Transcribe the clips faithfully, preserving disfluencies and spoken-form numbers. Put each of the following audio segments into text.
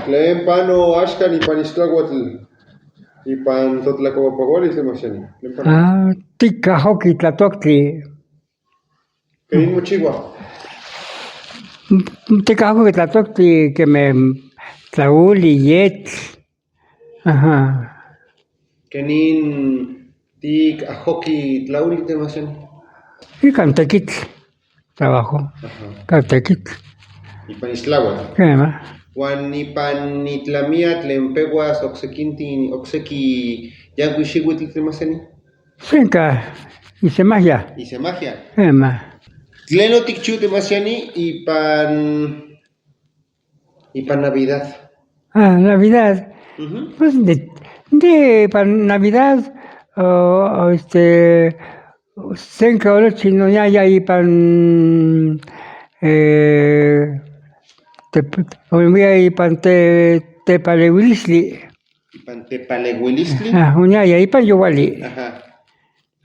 ¿Tlen pano axkan ipan istlauatl, ipan totlakauapagolis, Temasiani? ¿Tlen pano? Ah, tikajoki tlatoktli. ¿Kenin mochiua? Tikajoki tlatoktli keme tlauli, yetl. Ajá. ¿Kenin tikajoki tlauli, Temasiani? Ikan tekitl, trabajo. Ajá. Ikan tekitl. Ipan istlauatl. Kema. Uan ipan itlamia tlen peuas oksekintin, okseki yankuik xiuitl, Temasiani? Senka, isemajya. Isemajya. Kema. ¿Tlen otikchiu, Temasiani, ipan, ipan Navidad? Ah, Navidad. Ujú. Pues de, de ipan Navidad, o, o, este, senka olochi no ya, ya ipan, eh, te, te, ipan te, tepaleuilistli. Ipan tepaleuilistli. Ah, oniaya ipan youali. Ajá.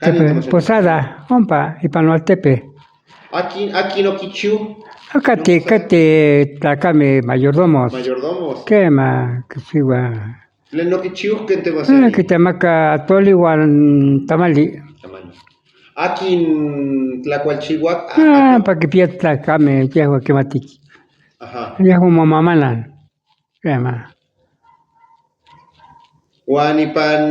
Tepe, Posada, ompa, ipan Noaltepe. ¿Akin, akin okichiu? Kate, kate tlakamej mayordomos. Mayordomos. Kema, kichiua. ¿Tlen okichiu ken, Temasiani? Ah, kitemaka atoli uan tamali. Tamali. ¿Akin tlakualchiuak? Ah, ompa kipia tlakamej, yejuan kimatij. Ajá. Yejuan momamanan. Kema. Uan ipan,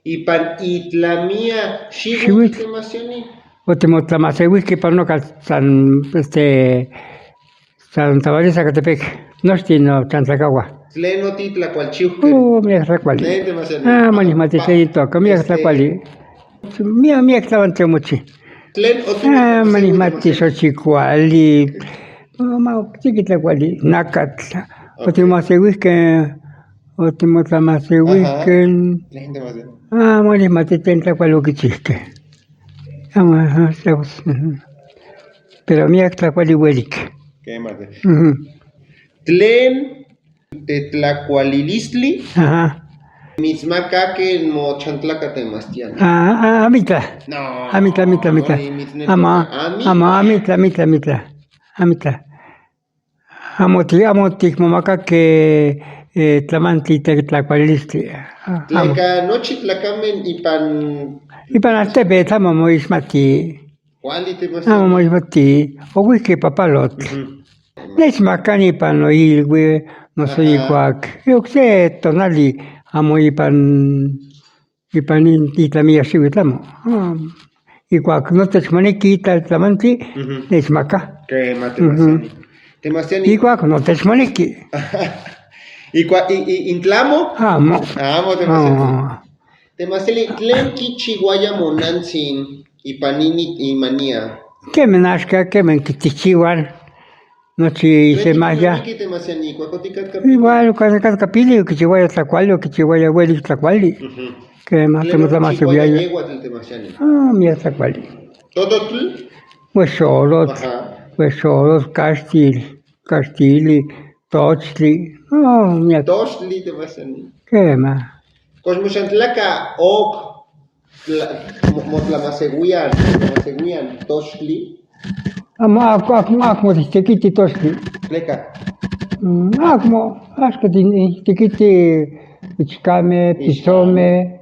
ipan itlamia xiuitl, Temasiani. Otimotlamaseuijkej ipan nokal San, este, San Tabales Zacatepec. Nochtin notlantlakauan. ¿Tlen otitlakualchiujkej? Oh, miak tlakuali. ¿Tlen, Temasiani? Ah, manijmati tlen itoka, miak tlakuali. Miak, miak tlamantli omochi. ¿Tlen otimotlamaseuijkej? Ah, manijmati, xochikuali. Mama, okseki tlakuali, nakatl. Otimoseuijkej, otimotlamaseuijkej. Ajá. ¿Tlen, Temasiani? Ah, manijmati tlen tlakuali okichijkej. Amo, ajá, chavos, ujú. Pero miak tlakuali uelik. Kema. Ujú. ¿Tlen tetlakualilistli, ajá, mitsmaka ken mochantlakatl, Temasiani? Ah, ah, amitlaj. No. Amitlaj, amitlaj, amitlaj. Amo, amo, amitlaj, amitlaj, amitlaj. Amitlaj. Amo ti-, amo tikmomakakej, eh, tlamantli tetlakualilistli. Ah, amo. Tleka nochi tlakamej ipan, ipan altepetl amo moixmati. Kuali, Temasiani. Amo moixmati. Ouijkej papalotl. Ujú. Nechmakani ipan noilui, noso, ajá, ijkuak okse tonali amo ipan, ipan in, itlamia xiuitl amo. Ah, ijkuak notech moneki itla tlamantli, ujú, nechmaka. Kema, Temasiani. Ujú. Temasiani. Ijkuak notech moneki. Ijkuak i-, i-, intlamo? Amo. Amo, Temasiani. Amo. Temasiani, ¿tlen kichiuaya monantsin ipan in-, imania? Kema axka, kema kichiuaj nochi isemajya. ¿Tlen tiknamiki, Temasiani, ijkuak otikatka pili? Igual, okatka pili, okichiuaya tlakuali, okichiuaya uelik tlakuali. Ujú. Kema, ¿tlen okichiuaya yeuatl, Temasiani? Ah, miak tlakuali. ¿Tototl? Uexolotl, ajá, uexolotl, kaxtil, kaxtili, tochtli. Ah, miak. Tochtli, Temasiani. Kema. ¿Kox mochantlakaj ok tla-, mo-, motlamaseuiaj, motlamaseuiaj tochtli? Amo, amo, amo, amo titekiti tochtli. ¿Tleka? Mm, amo, axka ti-, tekiti ichkamej, ichkamej, pisomej,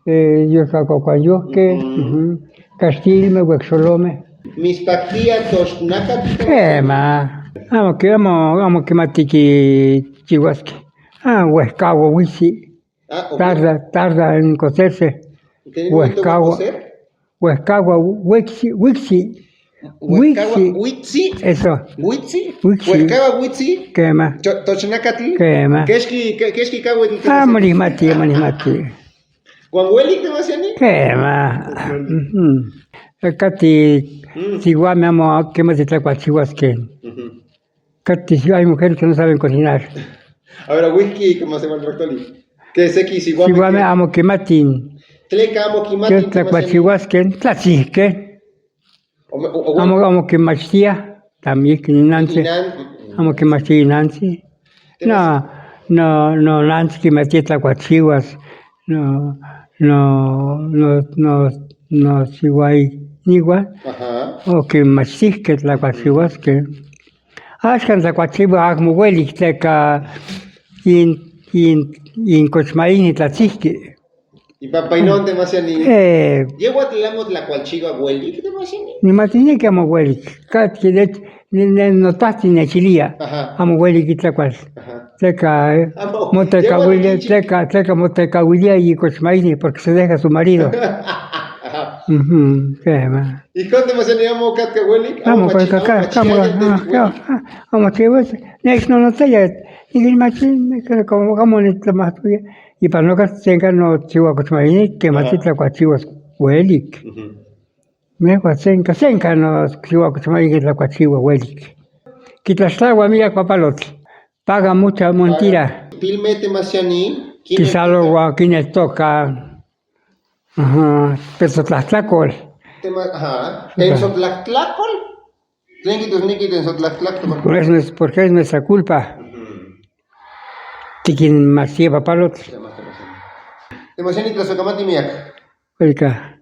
eh, yolkakuajkuanyojkej, ujú, ujú, kaxtilmej, uexolomej. ¿Mitspaktia tochtnakatl? Kema, amo ki-, amo, amo kimati kichiuaskej. Ah, uejkaua uiksi. Ah, ok. Tarda, tarda en cocerse. ¿Qué dijo? Uejkaua. ¿Cocer? Uejkaua uiksi, uiksi. Uejkaua uiksi. Uiksi. Eso. ¿Uiksi? Uiksi. Uejkaua uiksi. Kema. To-, tochtnakatl. Kema. Kexki, ke-, kexki kauitl. Ah, manijmati, manijmati. ¿Uan uelik, Temasiani? Kema. Ujú. Kati, mm, siuamej amo kimati tlakualchiuaskej. Ujú. Kati, hay mujeres que no saben cocinar. Ahora, wiki, como se llama el doctor. Que se quisiera. Siuamej amo kimati. Tleka amo kimati, ken tlakualchiuaskej, tlatsijkej. O me-, o, o, amo, amo kimachtia, también ninantsi. Inan-, amo kimachtia inantsi. No, no, no, nonantsi kimatia tlakualchiuas. No, no, no, no, nosiuaikniuan, ajá, okinmachtijkej tlakualchiuaskej. Axkan tlakualchiua amo uelik tleka in, in, in kochmaini tlatsijki. Ipan painon temasiani. Eh, Yehuatl amo tlakualchiua uelik temasiani. Nimatineki amo uelik. Katki nech, ne, ne, notajtsin nechilia. Ajá. Amo uelik itlakual. Ajá. Tleka, eh, Amo, motekauilia, yehuatl tleka, tleka motekauilia ikochmaini porque se deja su marido. Ajá. Ujú, kema. Ijkon temasiani amo katka uelik. Amo katka, machi-, amo ka-, amo machiaya ka-, uelik. Ah, amo chiuas. Nech no noteya. Ikilmachi, como, como nitlamajtoya. Ipan noka senka nochiua kochmaini, kemati Ajá. tlakualchiuas uelik. Ujú. Mejor senka, senka nochiua kochmaini tlakualchiua uelik. Kitlaxtlaua miak papalotl. Paga mucha montira. Pilme temasiani. Kisalo ua kineltoka. Ajá. Pero tlajtlakol. Tema-, ajá. Ajá. Tensotlajtlakol. ¿Tlen kijtosneki tensotlajtlakol? Por eso es, porque es nuestra culpa. Ujú. Tikinmachtia papalotl. Temasiani tlasokamati miak. Uelika.